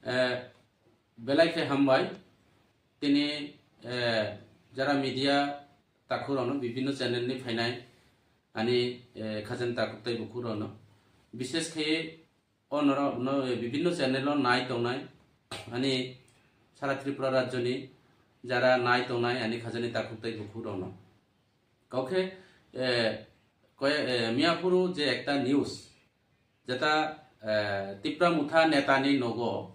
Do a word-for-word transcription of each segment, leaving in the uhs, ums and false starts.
Eh, belai khe hambai. Tini, eh, jara media takhurokno, bibinno channel ni phainai ani, eh, khajani takhuk tei bukhukrokno, bishes khe o norok no, eh, bibinno channel o nai tongnai ani sara Tripura rajyo ni jara nai tongnai ani khajani takhuk tei bukhukrokno. Kaukhe, eh, koi-, eh, miyaphuru je ekta news, jeta, eh, Tipra Motha netani nogo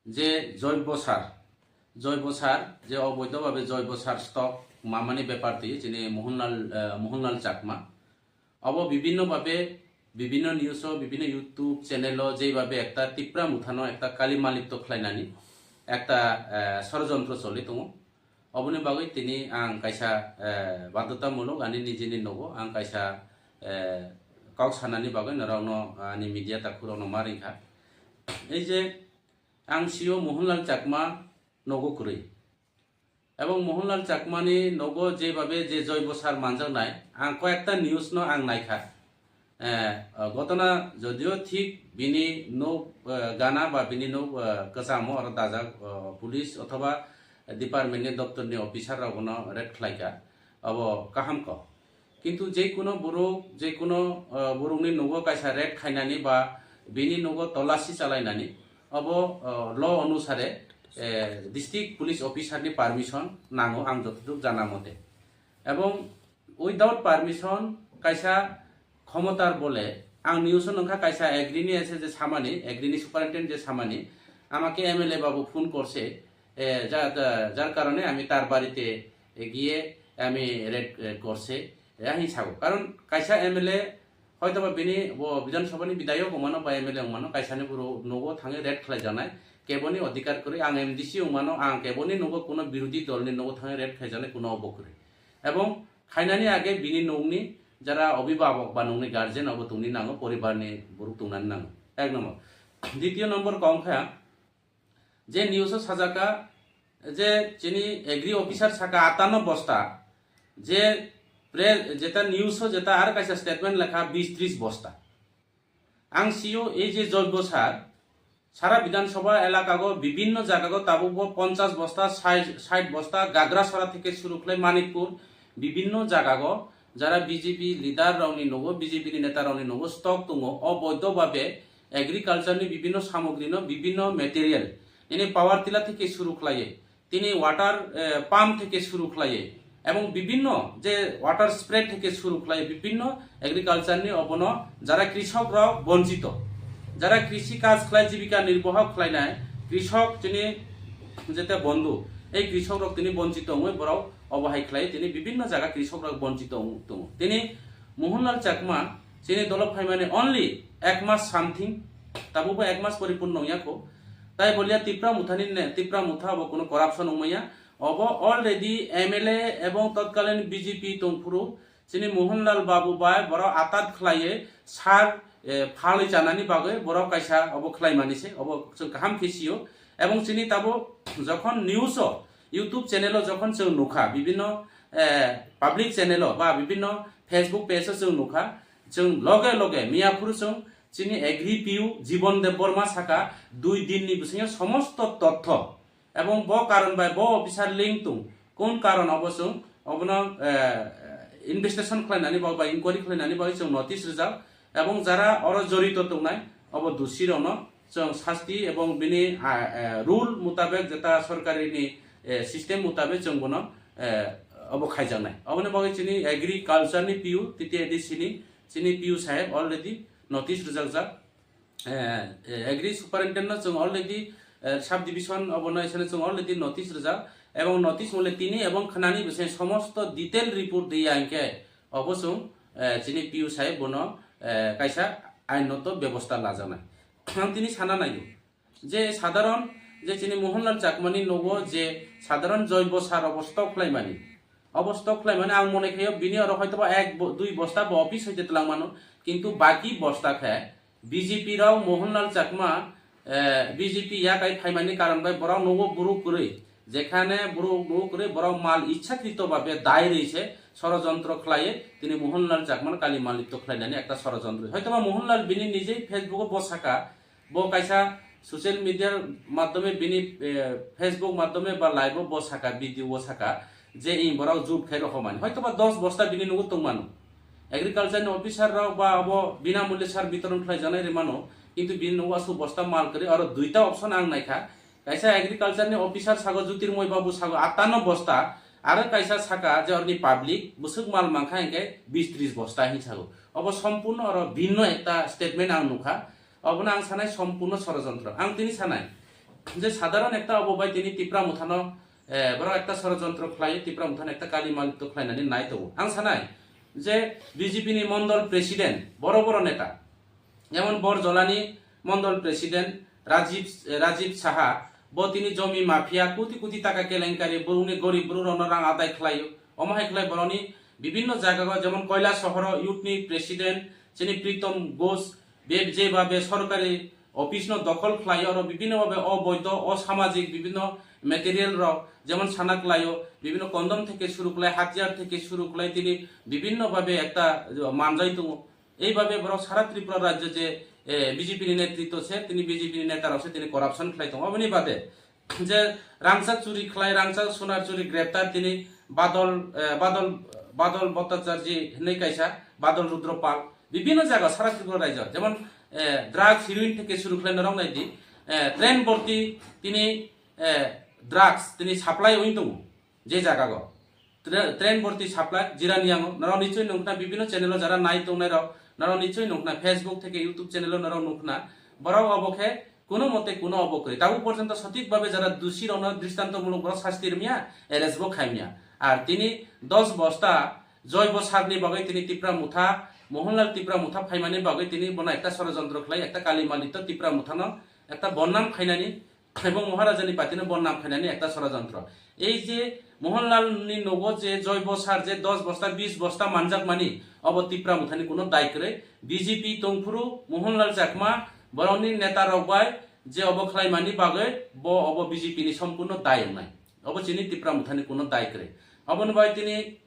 je joibo sar, joibo sar, je oboidho bhabe joibo sar stock mamani bepar twi chini Mohanlal, eh, Mohanlal Chakma. Obo bibinno bhabe, bibinno news o, bibinno YouTube channel o jeibabe ekta Tipra Mothano ekta kali malipto khlainani ekta, eh, sorojontro choli tongo. Oboni bagwi tini ang kaisa, eh, badhotamulok ani nijini nogo ang kaisa, eh, kok sanani bagwi norokno, ani media takhurokno ma ringkha. Ei je ang sio Mohanlal Chakma nogo kwrwi. Ebong Mohanlal Chakmani nogo jebabe je joibo sar manjaknai, ang koyekta news no ang naikha. Eh, gotona jodio thik bini nok, eh, gana ba bini nok, eh, kwchamo oro dajak, eh, police othoba department ni doptor ni officer rok bono raid khlaika, abo kaham kok. Kintu je kuno borok, je kuno, eh, borokni nogo kaisa raid khainani ba bini nogo tolasi chalainani, abo, eh, law onusare, eh, district police officer ni permission nango ang jotoduk jana mote. Ebong without permission kaisa khomotar bole, ang news o nungkha kaisa agri ni ase je samani, agri ni superintendent je samani, amake M L A babu phone korse, eh, ja-, ja-, jar karone ami tar barite, eh, giye ami raid, eh, korse, eh, ahin sago. Karon kaisa M L A hoitoba bini bo Bidhan Sabha ni bidayok wngmano ba M L A wngmano, kaisani boro nogo thangwi raid khlaijaknai, keboni odhikar kwrwi. Ang M D C wngmano, ang keboni nogo kuno birodhi dol ni nogo thangwi raid khlaijaknai kuno obo kwrwi. Ebong khainani age bini nokni jara obhibhabok ba nokni guardian obo tongni nango, poribar ni borok tongnani nango, ek number. Ditiyo number kok wngkha je news o sajaka je chini agri officer saka atano bosta, je pre-, jeta news o jeta ar kaisa statement lekha bis tris bosta. Ang sio ei je joibo sar, sara Bidhan Sabha elakago bibinno jagago tabukbo ponchas bosta, sait, sait bosta, Gagrasora theke suru khlai Manikpur, bibinno jagago jara B J P leader rokni nogo, B J P ni neta rokni nogo stock tongo, oboidho bhabe agriculture ni bibinno samogrino, bibinno material, nini power tiller theke suru khlaiye, tini water, eh, pump theke suru khlaiye, ebong bibinno je water spray theke suru khlaiye, bibinno agriculture ni obono jara krisok rok bonchito, jara krishi kaj khlai jibika nirboho khlainai krisok chini jete bondhu, ei krisok rok tini bonchito wngwi borok obo hai khlai tini bibinno jaga krisok rok bonchito wng-, tongo. Tini Mohanlal Chakma chini dolo phaimani only ek mas something, tabukbo ek mas poripurno wngya kho. Tai bolia Tipra Mothani ne, Tipra Motha obo kuno corruption wngmaya. Obo already M L A ebong totkalin B J P tongphuru chini Mohanlal Babu bai borok atat khlaiye sar, eh, phalwi chanani bagwi borok kaisa obo khlaimani se, obo chwng kaham khe sio. Ebong chini tabo jokhon news o, YouTube channel o jokhon chwng nukha, bibinno, eh, public channel o ba bibinno Facebook page o chwng nukha, chwng loge loge miyaphuru chwng chini agri P U Jibon Debbarma saka dui din ni bisingo somosto totho ebong bo karon bai bo officer link tung, kun karon obo chwng obono, eh, investigation khlainani bagwi ba inquiry khlainani bagwi chwng notice rijak. Ebong jara oro jorito tongnai, obo dusi rokno chwng sasti ebong bini, ah, eh, rule mutabek jeta sorkari ni, eh, system mutabek chwng bono, eh, obo khaijaknai. Oboni bagwi chini agriculture ni P U, T T A D C ni chini P U saheb already notice rijakjak. Eh, eh, agri superintendent no chwng already, eh, sub division obono isano chwng already notice rijak, ebong notice mole tini ebong khnani bising somosto detail report diya hinkhe obo chwng, eh, chini P U saheb bono, eh, kaisa ainoto bebosta lajaknai. Ang tini sana naio je sadharon je chini Mohanlal Chakmani nogo je sadharon joibo sar obo stock khlaimani, obo stock khlaimani ang mone khaio bini oro hoitoba ek bo-, dui bosta bo office hoite twlang mano, kintu baki bosta khe B J P rok Mohanlal Chakma, eh, B J P yakai phaimani karon bai borok nogo buruk kwrwi, jekhane borok nogo kwrwi borok mal ichhakrito babe dai rwi se sorojontro khlaiwi tini Mohanlal Chakmano kali malipto khlainani ekta sorojontro. Hoitoba Mohanlal bini nijei Facebook o bo saka, bo kaisa, Social media maddhome bini, eh, Facebook maddhome ba live o bo saka, video o saka je in borok jut khai rokho mani. Hoito ba dos bosta bini nugo tongmano. Agriculture ni officer rok ba abo binamulya sar bitoron khlai janai rwmano. Kintu bini nugo aswk bosta mal kwrwi, aro duita option ang naikha. Kaisa agriculture ni officer sago Jyotirmoy Babu sago atano bosta, aro kaisa saka je orni public bwswk mal mankha hinkhe bis tris bosta hin sago. Obo sompurno oro bhinno ekta statement ang nukha. Obono ang sanai sompurno sorojontro. Ang tini sanai je sadharon ekta obo bai tini Tipra Mothano, eh, borok ekta sorojontro khlai, Tipra Mothano ekta kali malito khlainani nai tongo. Ang sanai je B J P ni mondol president, boro boro neta, jemon Borjolani mondol president Rajiv, eh, Rajiv Saha, bo tini jomi mafia, koti koti taka kelenkari, borokni gorib borok rokno rang adai khlaio. Omo hai khlai borokni bibinno jaga o, jemon Koila Sohoro youth ni president chini Pritom Ghosh, be jebabe sorkari office no dokhol khlaio, oro bibinno babe oboido, osamajik bibinno material rok, jemon sana klaio, bibinno condom theke suru khlai, hatiyar theke suru khlai, tini bibinno babe ekta manjai tongo. Ei babe borok sara Tripura rajyo je, eh, B J P ni netritwo se, tini B J P ni neta rok se tini corruption khlai tongo. Oboni babe je rangchak churi khlai, rangchak sunar churi greptar tini Badol, eh, Badol, Badol Bhattacharjee hinwi kaisa, Badol Rudra Pal, bibinno jaga sara Tripura rajyo, jemon, eh, drugs, heroin theke suru khlai norok nai di, eh, train borti tini, eh, drugs tini supply wng tongo je jaga go. Tra-, train borti supply jirani yango norok nichoi nungkhna, bibinno channel o jara nai tongnai rok norok nichoi nungkhna, Facebook theke YouTube channel o norok nungkhna, borok obo khe kuno mote kuno obo kwrwi. Tabuk porjonto sothik babe jara dusi rokno dristanto muluk borok sasti rwmya, arrest bo khaimya. Ar tini dos bosta Joibo Sarni bagwi tini Tipra Motha, Mohanlal Tipra Motha phaimani bagwi tini bono ekta sorojontro khlai, ekta kali malito Tipra Mothano ekta bonnam khainani, ebong Maharajani party no bonnam khainani ekta sorojontro. Ei je Mohanlal ni nogo je Joibo Sar je dos bosta, bis bosta manjakmani, obo Tipra Mothani kuno dai kwrwi. B J P tongphuru Mohanlal Chakma borokni neta rok bai je obo khlaimani bagwi bo obo B J P ni sompurno dai wngnai. Obo chini Tipra Mothani kuno dai kwrwi. Oboni bai tini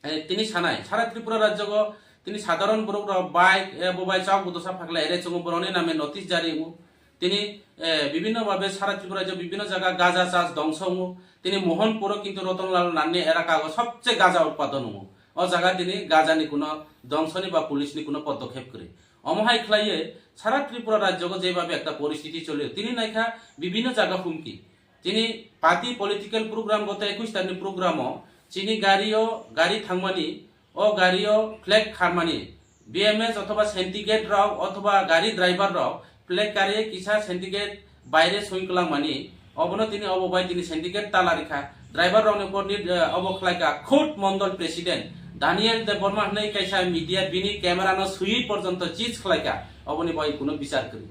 eh, tini sanai, sara Tripura rajyogo tini sadharon borok rok bike, eh, bo bai chawk bo dosa phaklai ere chungo, borokni name notice jari wngo. Tini, eh, bibinno babe sara Tripura rajyo bibinno jaga gaja chas dongso wngo. Tini Mohanpuro kintu Ratanlal Nanni elaka o sobche gaja utpadon wngo. O jaga tini gaja ni kuno dongsoni ba police ni kuno podokhep kwrwi. Omo hai khlaiwi sara Tripura rajyogo jebabe ekta poristiti cholio. Tini naikha bibinno jaga humki. Tini party political program goto ekush tarikni program o chini gari o gari thangmani, o gari o flag kharmani, B M S othoba syndicate rok othoba gari driver rok flag kariye kisa syndicate baire soi kwlangmani, obono tini obo bai tini syndicate tala rikha, driver rokni borni, eh, obo khlaika khud mondol president Daniel Debbarma hwnwi kaisa media bini camera no swiwi porjonto chis khlaika, oboni bai kuno bichar kwrwi,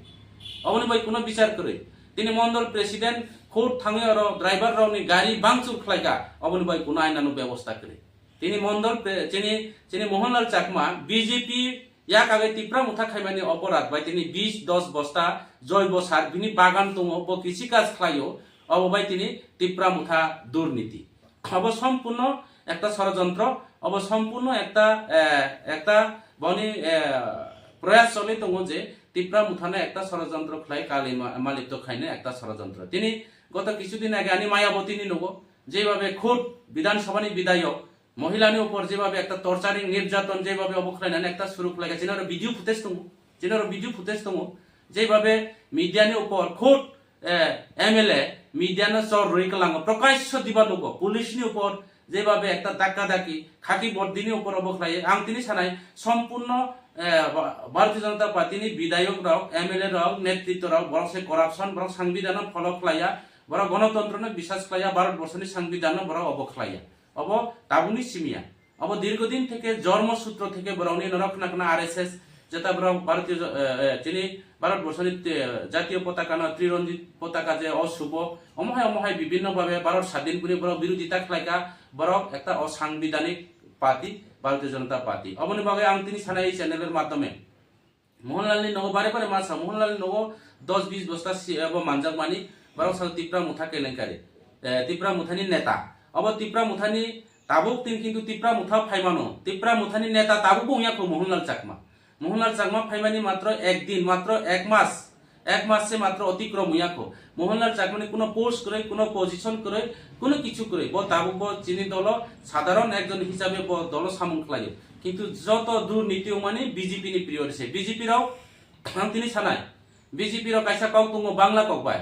oboni bai kuno bichar kwrwi. Tini mondol president khud thangwi oro driver rokni gari bangchur khlaika, oboni bai kuno ainano bebosta kwrwi. Tini mondol pre-, chini, chini Mohanlal Chakma B J P yakagwi Tipra Motha khaimani oporad bai tini bis dos bosta Joibo Sar bini bagan tongo, bo kisi kaj khlaio, obo bai tini Tipra Motha durniti. Obo sompurno ekta sorojontro, obo sompurno ekta, eh, ekta boni, eh, proyas choli tongo je Tipra Mothano ekta sorojontro khlai kali ma-, malito khaina ekta sorojontro. Tini goto kichu din age ani Mayabotini nugo, jebabe khud Bidhan Sabhani bidayok, mohilani upor jebabe ekta torturing, nirjaton jebabe obo khlainani ekta suru khlaika, chini oro video footage tongo, chini oro video footage tongo, jebabe media ni upor khud eh, M L A media no chor rwi kwlango, prokasho diba lugo, police ni upor jebabe ekta dakka daki, khaki bordini upor obo khlaiwi. Ang tini sanai, sompurno, eh, Ba-, Bharatiya Janata Party ni bidayok rok, M L A rok, netritwa rok, borok se corruption, borok sangbidhan no follow khlaiya, borok gonotontro no bisas khlaiya, Bharat borso ni sangbidhan no borok obo khlaiya. Obo tabukni simiya. Abo dirghodin theke jormo sutro theke borokni norok khna khna R S S, jeta borok Bharatiyo jo-, eh, eh, chini Bharat borso ni, eh, jatiyo potaka no, Triranjit potaka je o subo, omo hai omo hai bibinno bhabe Bharat sadin bini borok birodita khlaika, borok ekta osangbidanik party, Bharatiya Janata Party. Oboni bagwi ang tini sana ei channel er maddhome Mohanlal ni nogo bare bare ma sa, Mohanlal ni nogo dos bis bosta si abo manjak mani, borok sa Tipra Motha kelenkari, eh, Tipra Motha ni neta. Abo Tipra Motha ni tabuk tin kintu Tipra Motha phaimano, Tipra Motha ni neta tabuk bo wngya kho Mohanlal Chakma. Mohanlal Chakma phaimani matro ek din, matro ek mas, Ek mas se matro otikrom wngya kho. Mohanlal Chakmani kuno post kwrwi, kuno position kwrwi, kuno kichu kwrwi. Bo tabuk bo chini dolo sadharon ekjon hisabe bo dolo samung khlaio. Kintu joto durniti wngmani B J P ni period se. B J P rok ang tini sanai. B J P rok kaisa kok tongo Bangla kok bai.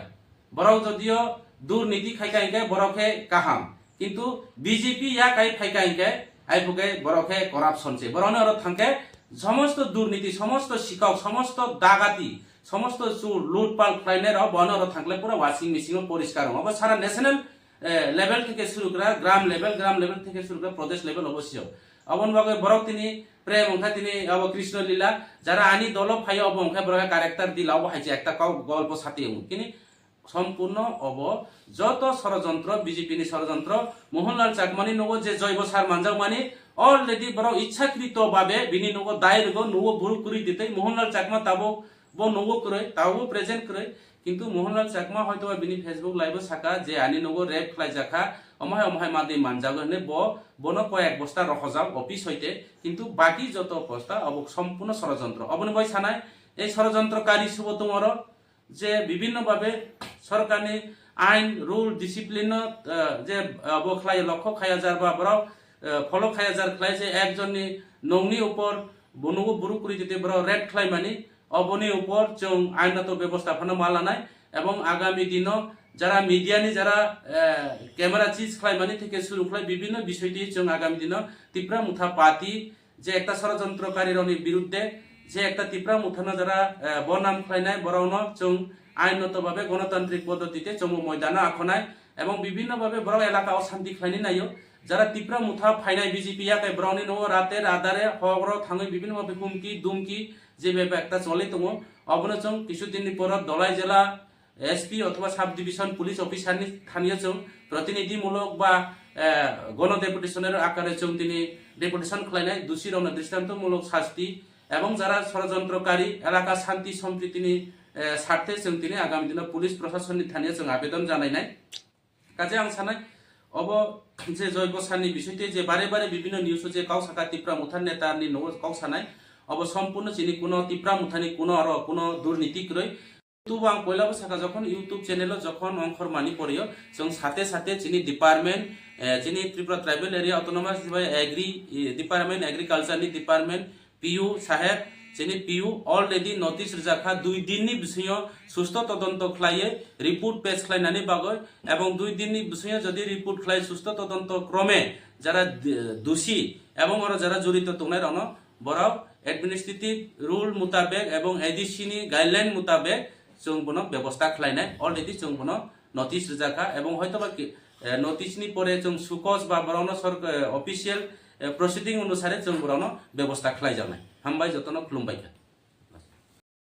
Borok jodio durniti khaika hinkhe borok khe kaham. Kintu B J P ya kai phaika hinkhe, ai phuke borok khe corruption se. Borokni oro thangkhe somosto durniti, somosto sikok, somosto dagati, somosto chur, lutpal khlainai rok bono oro thangkhle pura washing machine o poriskar wngo. Obo sara national, eh, level theke suru kra, gram level, gram level theke suru kra, prodesh level obo sio. Oboni bagwi borok tini prem wngkha tini abo Krishna Lila, jara ani dolo phaio obo wngkha borok character dila obo hai je ekta kok golpo sati wngo. Kini Sompurno obo joto sorojontro, B J P ni sorojontro, Mohanlal Chakmani nogo je joibo sar manjakmani, already borok ichchakrito babe bini nogo dai rwgo, nogo buruk kwrwi ditwi Mohanlal Chakma tabuk bo nogo kwrwi, tabuk present kwrwi, kintu Mohanlal Chakma hoitoba bini Facebook live o saka je ani nogo rape khlaijakha, omo hai omo hai manwi manjago hwnwi bo, bono koyek bosta rohojak office hoite, kintu baki joto bosta obo sompurno sorojontro. Oboni bai sanai, ei sorojontrokari subo tongoro, je bibhinno bhabe sorkarni ain, rule, discipline no, eh, je, eh, bo khlai lokho khaya jar ba borok, eh, follow khaya jar khlai je ekjonni nongni upor bonugo buruk kwrwi tete borok rape khlaimani, oboni upor chwng ainato bebosta phano ma lanai, ebong agami dino jara media ni jara, eh, camera seize khlaimani theke suru khlai bibhinno bisoi twi chwng agami dino Tipra Motha Party je ekta sorojontrokarirokni birudde, je ekta Tipra Mothano jara, eh, bodnam khlainai, borokno chwng ainoto babe gonotantrik poddotite chwngbo moidano akhonai, ebong bibhinno babe borok elaka o shanti khlaini naio. Jara Tipra Motha phainai B J P yakai borokni nogo rate radare hogro thangwi bibhinno babe humki dumki je bebak ekta choli tongo, obono chwng kisu dinni poro Dolai jela S P othoba sub division police officer ni thani o chwng protinidhi mulok ba, eh, gono deputation er akare chwng tini deputation khlainai, dusi rokno dristanto mulok sasti ebong jara sorojontrokari elaka shanti sompriti ni, eh, sarthe chwng tini agami dino police proshasoni thani o chwng abedon janainai. Kaje ang sanai, obo je Joy Bosani bisoi tei je bare bare bibhinno news o je kok saka Tipra Motha neta ni nogo kok sanai, obo sompurno chini kuno Tipra Motha ni kuno aro kuno durniti kwrwi. YouTube ang poila bo saka, jokhon YouTube channel o jokhon ongkhor mani porio, chwng sate sate chini department, eh, chini Tripura Tribal Area Autonomous bai Agri, eh, Department, Agriculture ni department, P U saheb, chini P U already notice rijak kha, dui din ni bisingo susto todonto khlaiwi report pes khlainani bagwi, ebong dui din ni bisingo jodi report khlai susto todonto krome jara d-, dusi ebong oro jara jorito tongnai rokno borok administrative rule mutabek ebong A D C ni guideline mutabek chwng bono bebosta khlainai, already chwng bono notice rijak kha, ebong hoitoba ki, eh, notice ni pore chwng sukos ba borokno sork-, eh, official, eh, proceeding onusare chwng borokno bebosta khlaijaknai. Hambai, jotono khulumbai kha.